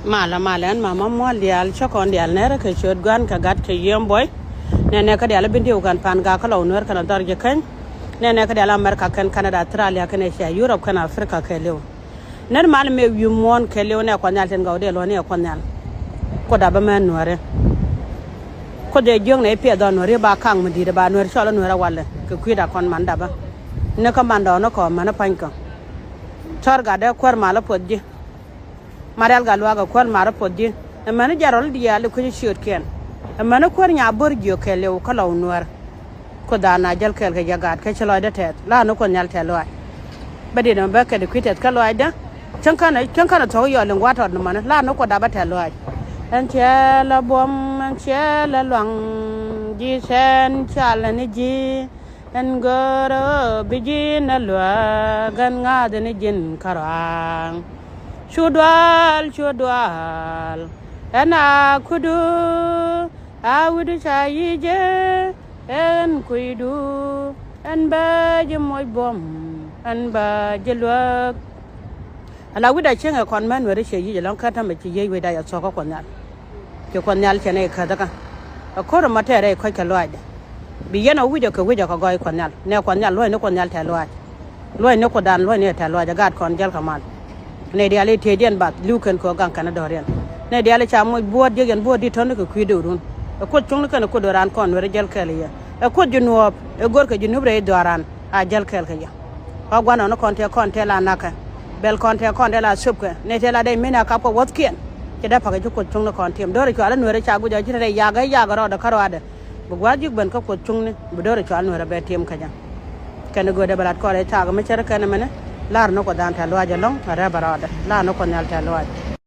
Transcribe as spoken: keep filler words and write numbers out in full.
Malä malä ɛn mama muɔl diaal cä kɔn diaal nɛrä kɛ ciöt Gua̱n kɛ Gat kɛ Yiëë Buɔy. Nɛnɛ kä diaal a bin diw kɛn Pan Gak kä Lɔw Nuäär kɛn a dhɔr ji̱ keny. Nɛnɛ kä diaal America kɛn Canada Australia kɛn Asia Europe kɛn Africa kɛɛliw. Nɛn mal mëë wi̱i̱ muɔ̱ɔ̱n kɛɛliw nɛ Kuɔth Nhial tin gɔw dee luɔ̱n ni ɛ Kuɔth Nhial. Kuoth dapä mɛn Nuääri. Kuoth dee jiöknɛ i̱ piɛth dhɔn Nuääri ba kaŋ mi di̱i̱t ba Nuääri cɔl i̱ Nuääri walɛ kɛ kui̱da kɔn man dapä. Ni kä mandɔɔŋnikɔ män i̱ pa̱nykä. Cɔr gatdä kuäär mal i̱ puɔth ji̱. Marial Gatluak ɛ kuäär mar i̱ puɔth ji̱. Ɛmäni jɛn rɔl diaal i̱ kui̱c i̱ ciötkiɛn. Ɛmäni kuäär Nyabo̱r jiök kɛɛliw kä Lɔw Nuäär. Kuoth daan a jäl kɛɛl kɛ jɛ gaat kä ci lɔcdä tɛth. La̱r ni Kuoth Nhial tɛth lɔaac. Bä diet ɛmɛ bä kɛt i̱ kui̱ tɛth kä lɔaacdä. Cäŋ känɛ, cäŋ känɛ thuɔ̱k yɔl in gua̱a̱t tɔt ni mäni. La̱r ni Kuoth dapä tɛth lɔaac. Ɛn ciɛ la buɔ̱m, ɛn ciɛ la luaŋ. Ji̱ cɛn cal ni ji̱. Ɛn görä bi ji̱n ɛ luäk ɛn ŋa̱th ni ji̱n kärɔa. Cu dual, cu dual. Ɛn a kui̱du, a wi̱du ca yi̱ jɛ. Ɛn kui̱du, ɛn bä ji̱ moc buɔ̱m, ɛn bä ji̱ luäk. Ala wi̱cda cieŋɛ kɔn män Nuääri ciɛ yic ɛlɔ̱ŋ kä täämɛ ci yiëë wecda yɛ thuɔ̱k kä Kuɔth Nhial. Ci Kuɔth Nhial cɛ nɛy käthäkä. Ɛ ko̱r ɛmɔ tɛɛrɛ i̱ kɔ̱c kɛ lɔaacdɛ. Bi yɛn ɛ wi̱cdɛ kɛ wi̱cdɛ kɛ gɔɔy Kuɔth Nhial. Nɛ Kuɔth Nhial luɔ̱c ni Kuɔth Nhial tɛth lɔaac. Luɔ̱c ni Kuothdan luɔ̱c ni tɛth lɔaac ɛ gaat kɔn jäl kɛ mal. Nɛy diaal i̱ tëëdiɛn bath li̱w kɛn kɛ ɣöö gaŋ kɛn ɛ dɔ̱riɛn. Nɛy diaal i̱ ca moc buɔ̱ɔ̱t jiäk yɛn buɔ̱ɔ̱t di̱t tɔ̱ni kɛ kui̱ dee run. Ɛ Kuoth cuŋni kɛn ɛ Kuoth do̱ran kɔn Nuääri jäl kɛɛl i̱ yɛ. Ɛ Kuoth ji̱ nuɔɔp ɛ go̱r kɛ ji̱ nup rɛy dhɔaran a jäl kɛɛl kɛ yɛ. Kä gua̱n nɔni kɔn tëë kɔn tëë la na̱kɛ. Bɛl kɔn tëë kɔn tëë la thöpkɛ. Nɛy tëë la dee min a kapkɛ wäthkiɛn. Ci dee pa̱kɛ ci Kuoth cuŋni kɔn tiɛm. Do̱rɛ cual i̱ Nuääri ca guic a ji̱ rɛy yak ɛ yak rɔɔdɛ kä rɔɔdɛ. Bi gua̱a̱th ji̱k ben kä Kuoth cuŋni. Bi do̱rɛ cual Nuääri bɛ tiɛm kä jɛ. Kɛn i̱ göödɛ bɛ lat kɔn rɛy thaak mi cär kɛn ɛmɛni. La̱r ni Kuothdan tɛth lɔaac ɛlɔ̱ŋ. Ɛ rɛp ɛ rɔɔdɛ. La̱r ni Kuoth Nhial tɛth lɔaac.